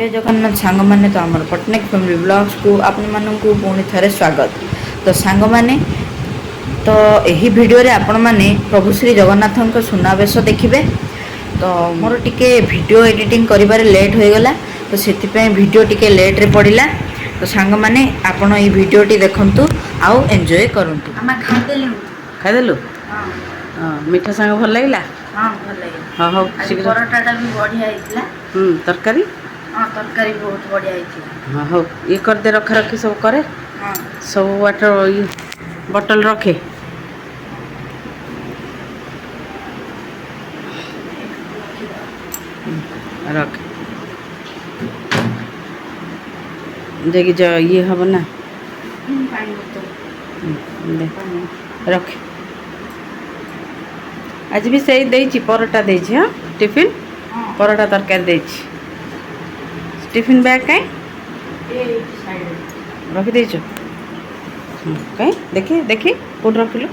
ଜୟ ଜଗନ୍ନାଥ ସାଙ୍ଗମାନେ। ତ ଆମର ପଟ୍ଟନାୟକ ଫ୍ୟାମିଲି ବ୍ଲଗ୍ସକୁ ଆପଣମାନଙ୍କୁ ପୁଣି ଥରେ ସ୍ୱାଗତ। ତ ସାଙ୍ଗମାନେ, ତ ଏହି ଭିଡ଼ିଓରେ ଆପଣମାନେ ପ୍ରଭୁ ଶ୍ରୀ ଜଗନ୍ନାଥଙ୍କ ସୁନାବେଶ ଦେଖିବେ। ତ ମୋର ଟିକେ ଭିଡ଼ିଓ ଏଡ଼ିଟିଂ କରିବାରେ ଲେଟ୍ ହୋଇଗଲା, ତ ସେଥିପାଇଁ ଭିଡ଼ିଓ ଟିକେ ଲେଟ୍ରେ ପଡ଼ିଲା। ତ ସାଙ୍ଗମାନେ, ଆପଣ ଏଇ ଭିଡ଼ିଓଟି ଦେଖନ୍ତୁ ଆଉ ଏନ୍ଜୟ କରନ୍ତୁ। ଆମେ ଖାଇଦେଲୁ। ଖାଇଦେଲୁ? ହଁ। ହଁ, ମିଠା ସାଙ୍ଗ ଭଲ ଲାଗିଲା? ହଁ, ଭଲ ଲାଗିଲା। ହଁ, ହଉ। ଆଜି ଶୀଘ୍ର ପରଟାଟା ବି ବଢ଼ିଆ ହେଇଥିଲା। ତରକାରୀ? ହଁ, ତରକାରୀ ବି ବହୁତ ବଢ଼ିଆ ହେଇଥିଲା। ହଁ, ହଉ, ଇଏ କରିଦେ, ରଖା ରଖି ସବୁ କରେ। ହଁ। ସବୁ ୱାଟର ଇଏ ବଟଲ ରଖେ। ରଖେ ଯାଇକି ଇଏ ହବ ନା। ପାଣି ବୋତଲ। ଦେ, ରଖେ। ଆଜି ବି ସେଇ ଦେଇଛି, ପରଟା ଦେଇଛି। ହଁ, ଟିଫିନ୍। ହଁ। ପରଟା ତରକାରୀ ଦେଇଛି। ଟିଫିନ୍ ବ୍ୟାଗ୍ କାଇଁ? ଏଇଠି ସାଇଡ଼ରେ। ରଖିଦେଇଛୁ? କାଇଁ, ଦେଖି ଦେଖି, କେଉଁଠି ରଖିଲୁ?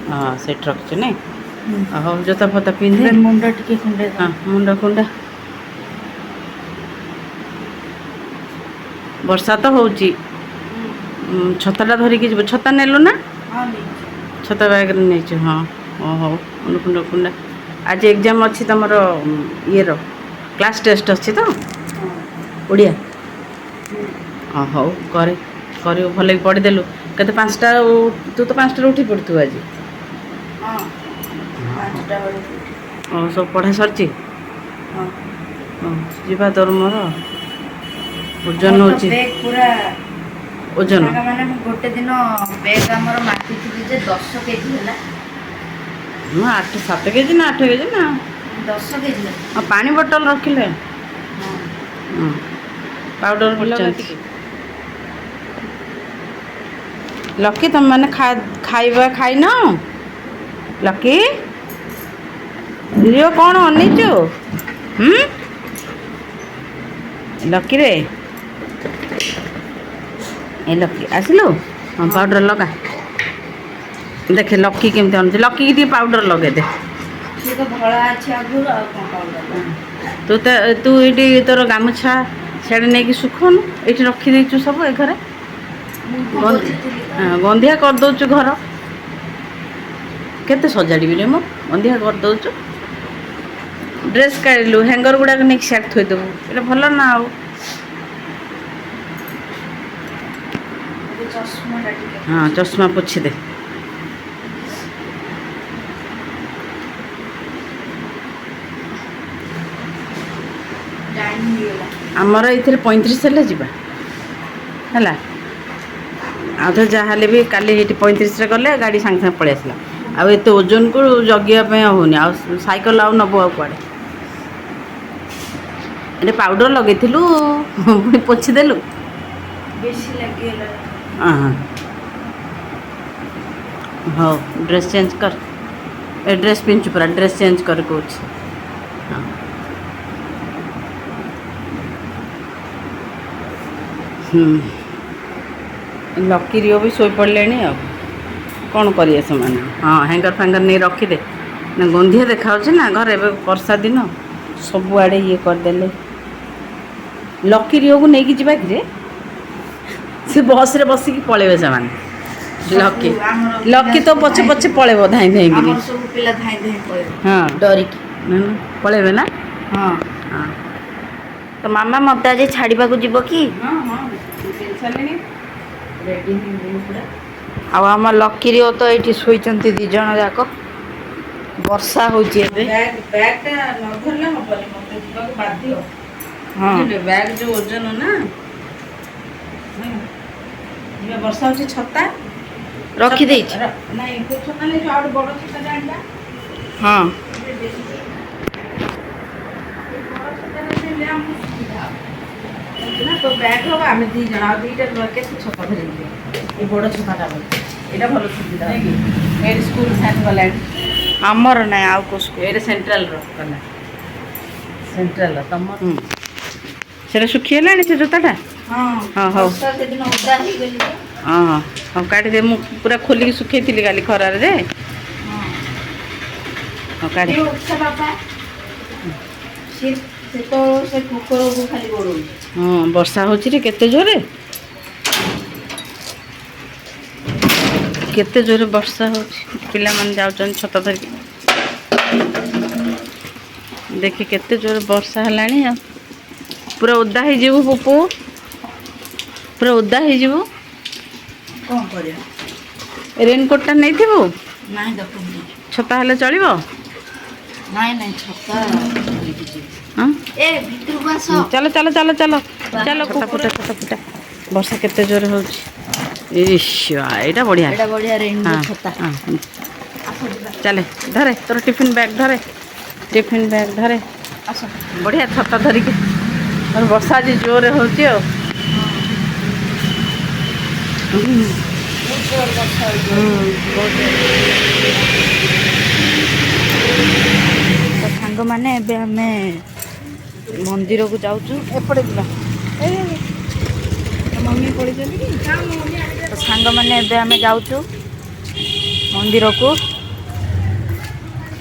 ହଁ, ସେଠି ରଖିଛୁ ନାଇଁ? ହଉ, ଜୋତା ଫୋତା ପିନ୍ଧେ। ଏବେ ମୁଣ୍ଡ ଟିକେ କୁଣ୍ଡେଇ। ହଁ, ମୁଣ୍ଡ କୁଣ୍ଡା। ବର୍ଷା ତ ହେଉଛି, ଛତାଟା ଧରିକି ଯିବୁ। ଛତା ନେଲୁ ନା? ହଁ, ନେଇଛି। ଛତା ବ୍ୟାଗ୍ରେ ନେଇଛୁ? ହଁ, ହଉ, ମୁଣ୍ଡ ଫୁଣ୍ଡ କୁଣ୍ଡା। ଆଜି ଏକ୍ଜାମ୍ ଅଛି ତୁମର, ଇଏର କ୍ଲାସ୍ ଟେଷ୍ଟ ଅଛି ତ? ହଁ। ଓଡ଼ିଆ। ହଁ, ହଉ, କରେ, କରିବୁ। ଭଲକି ପଢ଼ିଦେଲୁ। କେତେ, 5ଟା? ତୁ ତ 5ଟାରେ ଉଠି ପଡ଼ିଥିବୁ ଆଜି। ହଁ, 5ଟା ବେଳକୁ। ସବୁ ପଢ଼ା ସରିଛି? ହଁ। ହଁ, ଯିବା ତୋର ମୋର। ଓଜନ ହେଉଛି। ବ୍ୟାଗ୍ ପୁରା ଓଜନ। ସାଙ୍ଗମାନେ, ମୁଁ ଗୋଟେ ଦିନ ବ୍ୟାଗ୍ ଆମର ମାପିଥିଲି ଯେ 10 କେଜି ହେଲା। ହଁ, 8 7 କେଜି ନା 8 କେଜି ନା? 10 କେଜି ହେଲା। ହଁ, ପାଣି ବୋଟଲ ରଖିଲେ। ହଁ। ହଁ, ପାଉଡ଼ର ପଡ଼ିଛନ୍ତି। ଲକି, ତମେ ଖାଇବା ଖାଇନ? ଲକି, ରିଓ, କ'ଣ ଅନେଇଛୁ? ଲକି ରେ, ଏ ଲକି, ଆସିଲୁ? ହଁ, ପାଉଡ଼ର ଲଗା। ଦେଖେ ଲକି କେମିତି ଆଣୁଛି। ଲକିକି ଟିକେ ପାଉଡ଼ର ଲଗେଇଦେ। ସିଏ ତ ଧଳା ଅଛି ଆଗରୁ, ଆଉ କ'ଣ ପାଉଡ଼ର? ତୁ ତ ତୁ ଏଇଠି ତୋର ଗାମୁଛା ସିଆଡ଼େ ନେଇକି ଶୁଖଉନୁ? ଏଇଠି ରଖିଦେଇଛୁ ସବୁ ଏ ଘରେ। ମୁଁ ପୋଛିଥିଲି ତ। ହଁ, ଗନ୍ଧିଆ କରିଦେଉଛୁ ଘର। କେତେ ସଜାଡ଼ିବି ରେ ମୁଁ? ଗନ୍ଧିଆ କରିଦେଉଛୁ। ଡ୍ରେସ୍ କାଢ଼ିଲୁ, ହ୍ୟାଙ୍ଗର ଗୁଡ଼ାକ ନେଇକି ସିଆଡ଼େ ଥୋଇଦେବୁ। ଏଇଟା ଭଲ ନା ଆଉ? ଏବେ ଚଷମାଟା ଟିକେ। ହଁ, ଚଷମା ପୋଛିଦେ। ଟାଇମ୍ ହେଇଗଲା। ଆମର ଏଇଥିରେ 35 ହେଲେ ଯିବା ହେଲା। ଆଉ ତ ଯାହାହେଲେ ବି କାଲି ଏଇଠି 35ରେ ଗଲେ ଗାଡ଼ି ସାଙ୍ଗେ ସାଙ୍ଗେ ପଳେଇ ଆସିଲା। ଆଉ ଏତେ ଓଜନକୁ ଜଗିବା ପାଇଁ ଆଉ ହେଉନି। ଆଉ ସାଇକେଲ ଆଉ ନେବୁ ଆଉ କୁଆଡ଼େ? ଏଠି ପାଉଡ଼ର ଲଗେଇଥିଲୁ, ପୁଣି ପୋଛିଦେଲୁ। ବେଶୀ ଲାଗିଗଲା। ହଁ, ହଉ, ଡ୍ରେସ୍ ଚେଞ୍ଜ କର। ଏ ଡ୍ରେସ୍ ପିନ୍ଧୁଛୁ ପୁରା, ଡ୍ରେସ୍ ଚେଞ୍ଜ କର କହୁଛି। ହଁ, ଲକି ରିଓ ବି ଶୋଇପଡ଼ିଲେଣି, ଆଉ କ'ଣ କରିବେ ସେମାନେ? ହଁ, ହ୍ୟାଙ୍ଗର ଫ୍ୟାଙ୍ଗର ନେଇ ରଖିଦେ ନା, ଗନ୍ଧିଆ ଦେଖାହେଉଛି ନା ଘରେ। ଏବେ ବର୍ଷା ଦିନ, ସବୁଆଡ଼େ ଇଏ କରିଦେଲେ। ଲକି ରିଓକୁ ନେଇକି ଯିବା କିରେ? ସେ ବସ୍ରେ ବସିକି ପଳେଇବେ ସେମାନେ। ଲକି ସବୁ ଆମର ଲକି ପିଲା ତ ସବୁ ପଛେ ଧାଇଁ ପଛେ ପଳେଇବ ଧାଇଁ ଧାଇଁକିରି। ଆମର ସବୁ ପିଲା ଧାଇଁ ଧାଇଁ ପଳେଇବେ ଡରିକି। ନା, ନା, ପଳେଇବେ ନା? ହଁ। ହଁ। ତ ମାମା, ମତେ ଆଜି ଛାଡ଼ିବାକୁ ଯିବ କି? ହଁ, ସାରିଲିଣି, ରେଡ଼ି ହେଇଗଲିଣି ପୁରା। ଆଉ ଆମ ଲକି ରିଓ ତ ଏଇଠି ଶୋଇଛନ୍ତି ଦି ଜଣ ଯାକ। ବର୍ଷା ହଉଛି ଏବେ। ବ୍ୟାଗ୍ଟା ନ ଧରିଲେ ହବନି, ମତେ ଯିବାକୁ ବାଧ୍ୟ। ହଁ। ବ୍ୟାଗ୍ ଯୋଉ ଓଜନ ନା। ଯିବା, ବର୍ଷା ହଉଛି, ଛତା ରଖିଦେଇଛି। ନାଇଁ, କୋଉ ଛତା ନେଇଛୁ? ଆଉ ଗୋଟେ ବଡ଼ ଛତାଟା ଆଣିବା। ହଁ। ବଡ଼ ଛତାଟା ନେଲେ ଆମକୁ ସୁବିଧା ହବ ନା। ତୋ ବ୍ୟାଗ୍ ହବ, ଆମେ ଦି ଜଣ, ଆଉ ଦୁଇଟା କେତେ ଛତା ଧରିକି ଯିବା? ଏ ବଡ଼ ଛତାଟା ଭଲ, ଏଇଟା ଭଲ ସୁବିଧା। ଏଇଠି ସ୍କୁଲ ସାର୍ ଗଲାଣି। ଆମର ନାଇଁ, ଆଉ କୋଉ ସ୍କୁଲ? ଏଇଟା ସେଣ୍ଟ୍ରାଲର ଗଲା, ସେଣ୍ଟ୍ରାଲର ତମ। ସେଟା ଶୁଖିଗଲାଣି ସେ ଜୋତାଟା? ହଁ। ହଁ, ହଉ। ବର୍ଷା ସେଦିନ ଓଦା ହେଇଗଲି ଯେ। ହଁ, ହଉ, କାଢ଼ିଦେ। ମୁଁ ପୁରା ଖୋଲିକି ଶୁଖେଇଥିଲି କାଲି ଖରାରେ ଯେ। ହଁ। ହଁ, କାଢ଼େ। ଏ ଉଠ ବାପା, ସିଏ ସେତେବେଳୁ ସେ କୁକୁରକୁ ଖାଲି ଗୋଡ଼ଉଛି। ହଁ, ବର୍ଷା ହେଉଛି ରେ, କେତେ ଜୋରେ, କେତେ ଜୋରେ ବର୍ଷା ହେଉଛି। ପିଲାମାନେ ଯାଉଛନ୍ତି ଛତା ଧରିକି। ଦେଖି କେତେ ଜୋରେ ବର୍ଷା ହେଲାଣି। ଆଉ ପୁରା ଓଦା ହେଇଯିବୁ ପୁପୁ, ପୁରା ଓଦା ହେଇଯିବୁ। କ'ଣ କରିବା? ରେନକୋଟ୍ଟା ନେଇଥିବୁ? ନାଇଁ, ଦରକାର। ଛତା ହେଲେ ଚଳିବ? ନାଇଁ ନାଇଁ, ଛତା ନେଇକି ଯିବି। ହଁ। ଏ ଭିତରକୁ ଆସ। ଚାଲ ଚାଲ ଚାଲ ଚାଲ ଚାଲ। ଛତା ଫୁଟା, ଛତା ଫୁଟା। ବର୍ଷା କେତେ ଜୋରେ ହେଉଛି। ଇସ୍, ଏଇଟା ବଢ଼ିଆ। ଏଇଟା ବଢିଆ ରେନବୋ ଛତା। ହଁ। ଆସ ଯିବା। ଚାଲେ, ଧରେ ତୋର ଟିଫିନ୍ ବ୍ୟାଗ୍ ଧରେ, ଟିଫିନ୍ ବ୍ୟାଗ୍ ଧରେ। ଆସ। ବଢ଼ିଆ ଛତା ଧରିକି। ମୋର ବର୍ଷା ଆଜି ଜୋରରେ ହେଉଛି ଆଉ। ବହୁତ ଜୋର ବର୍ଷା ହଉଛି। ବହୁତ। ତ ସାଙ୍ଗମାନେ, ଏବେ ଆମେ ମନ୍ଦିରକୁ ଯାଉଛୁ। ଏପଟେ ଯିବା। ମମି ପଳେଇଛନ୍ତି କି? ତ ସାଙ୍ଗମାନେ, ଏବେ ଆମେ ଯାଉଛୁ ମନ୍ଦିରକୁ।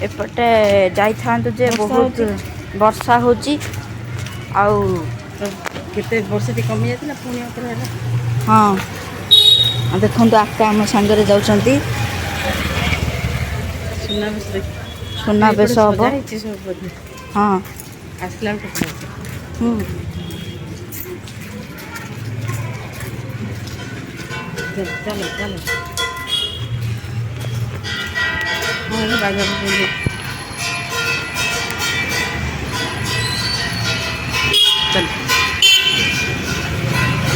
ଏପଟେ ଯାଇଥାନ୍ତୁ ଯେ ବର୍ଷା ବହୁତ ବର୍ଷା ହେଉଛି ଆଉ। କେତେ ବର୍ଷା ଟିକେ କମି ଯାଇଥିଲା, ପୁଣି ଆଉଥରେ ହେଲା। ହଁ, ଆଉ ଦେଖନ୍ତୁ, ଆକା ଆମ ସାଙ୍ଗରେ ଯାଉଛନ୍ତି। ସୁନାବେଶ ଦେଖ। ସୁନାବେଶ ଏପଟେ ହବ। ସଜା ହେଇଛି ସବୁ ବୋଧେ। ହଁ। ଆସିଲା ବେଳକୁ ଦେଖା। ହୁଁ। ଚାଲ ଚାଲ। ହଁ, ଏବେ ବାଜା ବଜେଇଲେ। ଚାଲ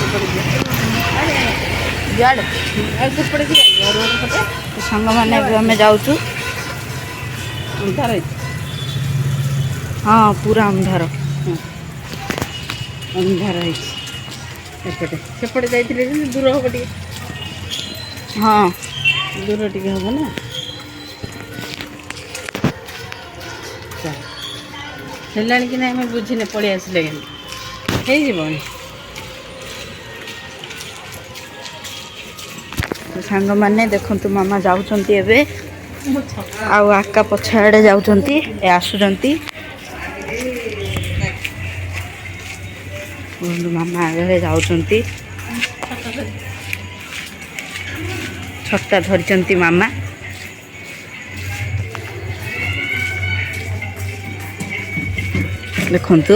ଏପଟେ ଯିବା। ଯୁଆଡ଼େ। ଆଉ ସେପଟେ ଯିବା, ରୋଡ଼ ପଟେ। ତ ସାଙ୍ଗମାନେ, ଏବେ ଆମେ ଯାଉଛୁ। ଅନ୍ଧାର ହେଇଛି। ହଁ, ପୁରା ଅନ୍ଧାର। ହଁ, ଅନ୍ଧାର ହେଇଛି ଏପଟେ। ସେପଟେ ଯାଇଥିଲେ ଯେମିତି ଦୂର ହବ ଟିକେ। ଦୂର ଟିକେ ହବ ନା। ଚାଲ। ହେଲାଣି କି ନାଇଁ ଆମେ ବୁଝିନେ, ପଳେଇ ଆସିଲେ। କିନ୍ତୁ ହେଇଯିବଣି। ତ ସାଙ୍ଗମାନେ, ଦେଖନ୍ତୁ, ମାମା ଯାଉଛନ୍ତି ଏବେ ଆଉ ଆକା ପଛ ଆଡ଼େ ଯାଉଛନ୍ତି, ଏ ଆସୁଛନ୍ତି। କୁହନ୍ତୁ, ମାମା ଆଗରେ ଯାଉଛନ୍ତି, ଛତା ଧରିଛନ୍ତି ମାମା। ଦେଖନ୍ତୁ,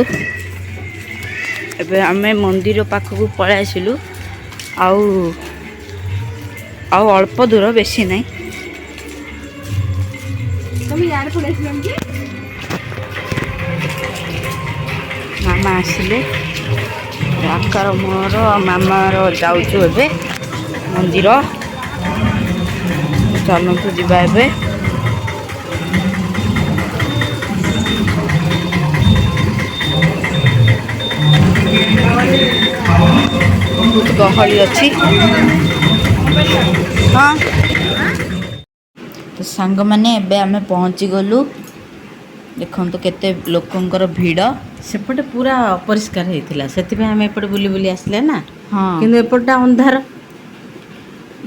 ଏବେ ଆମେ ମନ୍ଦିର ପାଖକୁ ପଳେଇ ଆସିଲୁ। ଆଉ ଆଉ ଅଳ୍ପ ଦୂର, ବେଶୀ ନାହିଁ। ତମେ ଇଆଡ଼େ ପଳେଇ ଆସିଲଣି କି? ମାମା ଆସିଲେ। ଆକାର, ମୋର ଆଉ ମାମାର ଯାଉଛୁ ଏବେ ମନ୍ଦିର। ଚାଲନ୍ତୁ ଯିବା ଏବେ। ବହୁତ ଗହଳି ଅଛି। ହଁ, ତ ସାଙ୍ଗମାନେ, ଏବେ ଆମେ ପହଞ୍ଚିଗଲୁ। ଦେଖନ୍ତୁ କେତେ ଲୋକଙ୍କର ଭିଡ଼। ସେପଟେ ପୁରା ଅପରିଷ୍କାର ହେଇଥିଲା, ସେଥିପାଇଁ ଆମେ ଏପଟେ ବୁଲି ବୁଲି ଆସିଲେ ନା। ହଁ। କିନ୍ତୁ ଏପଟଟା ଅନ୍ଧାର।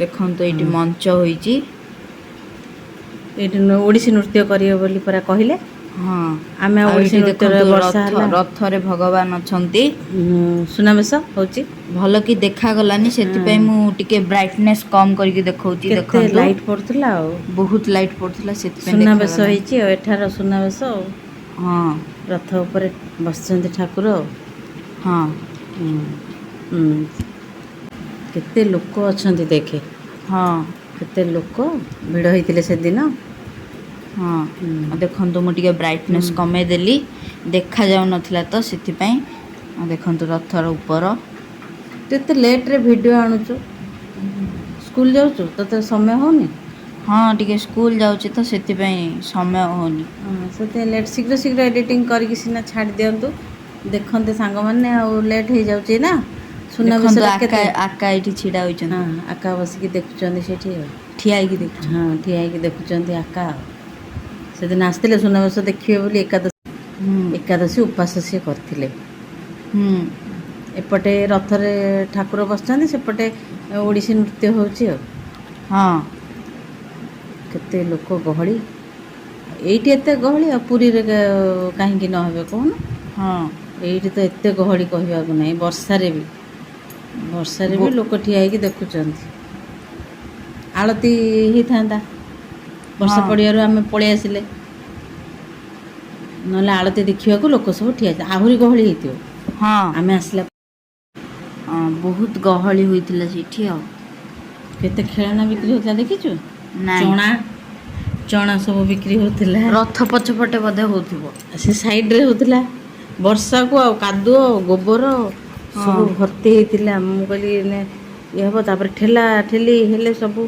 ଦେଖନ୍ତୁ, ଏଇଠି ମଞ୍ଚ ହୋଇଛି। ଏଇଠି ଓଡ଼ିଶୀ ନୃତ୍ୟ କରିବେ ବୋଲି ପରା କହିଲେ। ହଁ। ଆମେ ଆଉ ଆଉ ଓଡ଼ିଶୀ ଏଇଠି ନୃତ୍ୟରେ ଦେଖନ୍ତୁ, ବର୍ଷା ରଥ ହେଲା। ରଥରେ ଭଗବାନ ଅଛନ୍ତି। ସୁନାବେଶ ହଉଛି। ଭଲ କି ଦେଖାଗଲାନି, ସେଥିପାଇଁ ମୁଁ ଟିକେ ବ୍ରାଇଟନେସ୍ କମ୍ କରିକି ଦେଖଉଛି। କେତେ ଦେଖନ୍ତୁ। ଲାଇଟ୍ ପଡୁଥିଲା ଆଉ। ବହୁତ ଲାଇଟ୍ ପଡୁଥିଲା, ସେଥିପାଇଁ ସୁନାବେଶ ଦେଖାଗଲାନି। ହେଇଛି ଆଉ ଏଠାର ସୁନାବେଶ ଆଉ। ରଥ ଉପରେ ବସିଛନ୍ତି ଠାକୁର ଆଉ। ହୁଁ ହୁଁ କେତେ ଲୋକ ଅଛନ୍ତି ଦେଖେ। କେତେ ଲୋକ ଭିଡ଼ ହେଇଥିଲେ ସେଦିନ। ଆଉ ଦେଖନ୍ତୁ, ମୁଁ ଟିକେ ବ୍ରାଇଟନେସ୍ କମେଇ ଦେଲି, ଦେଖାଯାଉନଥିଲା ତ ସେଥିପାଇଁ। ଆଉ ଦେଖନ୍ତୁ ରଥର ଉପର। ତୁ ଏତେ ଲେଟ୍ରେ ଭିଡ଼ିଓ ଆଣୁଛୁ, ସ୍କୁଲ ଯାଉଛୁ, ତୋତେ ସମୟ ହେଉନି? ହଁ, ଟିକେ ସ୍କୁଲ ଯାଉଛି ତ, ସେଥିପାଇଁ ସମୟ ହେଉନି। ହଁ, ସେଥିପାଇଁ ଲେଟ୍। ଶୀଘ୍ର ଶୀଘ୍ର ଏଡ଼ିଟିଂ କରିକି ସିନା ଛାଡ଼ି ଦିଅନ୍ତୁ, ଦେଖନ୍ତେ ସାଙ୍ଗମାନେ। ଆଉ ଲେଟ୍ ହେଇଯାଉଛି ନା। ଦେଖନ୍ତୁ। ସୁନାବେଶରେ ଆକା କେତେ ଆକା ଏଇଠି ଛିଡ଼ା ହୋଇଛନ୍ତି। ହଁ, ଆକା ବସିକି ଦେଖୁଛନ୍ତି ସେଠି ଆଉ। ଠିଆ ହେଇକି ଦେଖୁଛନ୍ତି। ହଁ, ଠିଆ ହେଇକି ଦେଖୁଛନ୍ତି ଆକା। ଆଉ ସେଦିନ ଆସିଥିଲେ ସୁନାବେଶ ଦେଖିବେ ବୋଲି, ଏକାଦଶୀ। ଏକାଦଶୀ ଉପାସ ସିଏ କରିଥିଲେ। ଏପଟେ ରଥରେ ଠାକୁର ବସିଛନ୍ତି, ସେପଟେ ଓଡ଼ିଶୀ ନୃତ୍ୟ ହେଉଛି ଆଉ। କେତେ ଲୋକ ଗହଳି ଏଇଠି, ଏତେ ଗହଳି, ଆଉ ପୁରୀରେ କାହିଁକି ନ ହେବେ କହୁନ? ହଁ। ଏଇଠି ତ ଏତେ ଗହଳି କହିବାକୁ ନାହିଁ, ବର୍ଷାରେ ବି, ବର୍ଷାରେ ବି ଲୋକ ଠିଆ ହେଇକି ଦେଖୁଛନ୍ତି। ଆଳତି ହେଇଥାନ୍ତା, ବର୍ଷା ପଡ଼ିବାରୁ ଆମେ ପଳେଇ ଆସିଲେ। ନହେଲେ ଆଳତି ଦେଖିବାକୁ ଲୋକ ସବୁ ଠିଆ ହେଇଥିଲେ, ଆହୁରି ଗହଳି ହେଇଥିବ। ଆମେ ଆସିଲା। ହଁ, ବହୁତ ଗହଳି ହୋଇଥିଲା ସେଠି ଆଉ। କେତେ ଖେଳଣା ବିକ୍ରି ହଉଥିଲା ଦେଖିଛୁ? ନାଇଁ। ଚଣା, ଚଣା ସବୁ ବିକ୍ରି ହଉଥିଲା। ରଥ ପଛପଟେ ବୋଧେ ହଉଥିବ। ସେ ସାଇଡ୍ରେ ହଉଥିଲା। ବର୍ଷାକୁ ଆଉ କାଦୁଅ, ଗୋବର ସବୁ ଭର୍ତ୍ତି ହେଇଥିଲା। ମୁଁ କହିଲି ଏଇନେ ଇଏ ହବ, ତାପରେ ଠେଲା ଠେଲି ହେଲେ ସବୁ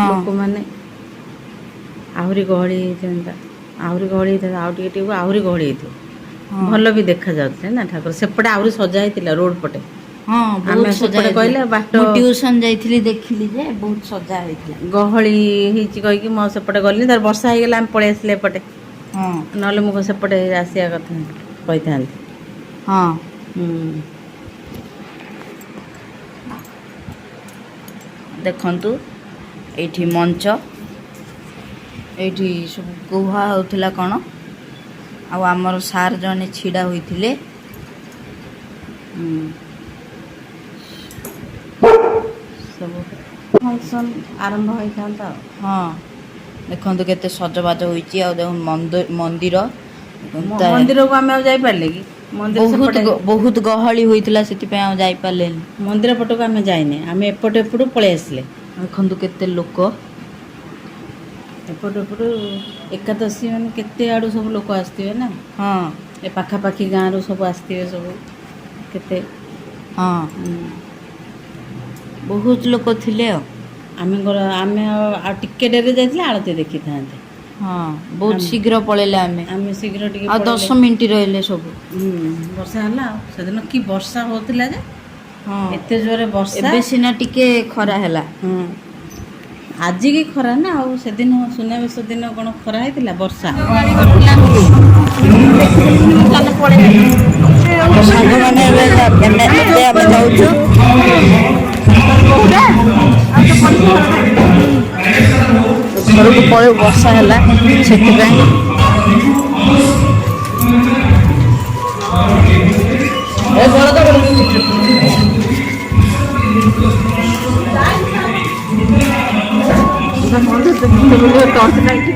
ଲୋକମାନେ, ଆହୁରି ଗହଳି ହେଇଥାନ୍ତା, ଆହୁରି ଗହଳି ହେଇଥାନ୍ତା। ଆଉ ଟିକେ ଟିକେ ଆହୁରି ଗହଳି ହେଇଥିବ। ଭଲ ବି ଦେଖା ଯାଉଥିଲେ ନା ଠାକୁର। ସେପଟେ ଆହୁରି ସଜା ହେଇଥିଲା ରୋଡ ପଟେ। ହଁ, ଆମେ ବହୁତ ସଜା ସେପଟେ ହେଇଥିଲା। କହିଲେ ବାଟ ମୁଁ ଟ୍ୟୁସନ ଯାଇଥିଲି, ଦେଖିଲି ଯେ ବହୁତ ସଜା ହେଇଥିଲା। ଗହଳି ହେଇଛି କହିକି ମୁଁ ଆଉ ସେପଟେ ଗଲିନି। ତାର ବର୍ଷା ହେଇଗଲା, ଆମେ ପଳେଇ ଆସିଲେ ଏପଟେ। ନହେଲେ ମୁଁ ସେପଟେ ଆସିବା କଥା କହିଥାନ୍ତି। ହୁଁ। ଦେଖନ୍ତୁ, ଏଇଠି ମଞ୍ଚ, ଏଇଠି ସବୁ କୁହା ହେଉଥିଲା କ'ଣ। ଆଉ ଆମର ସାର୍ ଜଣେ ଛିଡ଼ା ହୋଇଥିଲେ। ହୁଁ। ସବୁ ଫଙ୍କସନ୍ ଆରମ୍ଭ ହେଇଥାନ୍ତା ଆଉ। ହଁ, ଦେଖନ୍ତୁ କେତେ ସଜବାଜ ହୋଇଛି। ଆଉ ଦେଖନ୍ତୁ ମନ୍ଦିର। ମନ୍ଦିରକୁ ଆମେ ଆଉ ଯାଇପାରିଲେ କି? ମନ୍ଦିର ବହୁତ ସେପଟେ ବହୁତ ଗହଳି ହୋଇଥିଲା, ସେଥିପାଇଁ ଆଉ ଯାଇପାରିଲେନି। ମନ୍ଦିର ପଟକୁ ଆମେ ଯାଇନେ, ଆମେ ଏପଟୁ ଏପଟୁ ପଳେଇ ଆସିଲେ। ଦେଖନ୍ତୁ କେତେ ଲୋକ। ଏପଟୁ ଏପଟୁ ଏକାଦଶୀ ମାନେ କେତେ ଆଡ଼ୁ ସବୁ ଲୋକ ଆସିଥିବେ ନା। ଏ ପାଖାପାଖି ଗାଁରୁ ସବୁ ଆସିଥିବେ ସବୁ କେତେ। ହଁ, ବହୁତ ଲୋକ ଥିଲେ ଆଉ। ଆମେ ଆମେ ଆଉ ଟିକେ ଡେରିରେ ଯାଇଥିଲେ ଆଳତି ଦେଖିଥାନ୍ତେ। ହଁ, ବହୁତ ଶୀଘ୍ର ପଳେଇଲେ ଆମେ। ଆମେ ଶୀଘ୍ର ଟିକେ ଆଉ ପଳେଇଲେ। 10 ମିନିଟ୍ ରହିଲେ ସବୁ। ହୁଁ, ବର୍ଷା ହେଲା। ଆଉ ସେଦିନ କି ବର୍ଷା ହଉଥିଲା ଯେ, ଏତେ ଜୋରେ ବର୍ଷା। ଏବେ ସିନା ଟିକେ ଖରା ହେଲା। ହୁଁ, ଆଜି କି ଖରା ନା। ଆଉ ସେଦିନ ସୁନାବେଶ ଦିନ କ'ଣ ଖରା ହେଇଥିଲା? ବର୍ଷା। ସାଙ୍ଗମାନେ, ଏବେ ଏବେ ଆମେ ଯାଉଛୁ ଘରକୁ, ପଳେଇବୁ। ବର୍ଷା ହେଲା ସେଥିପାଇଁ। Torch light.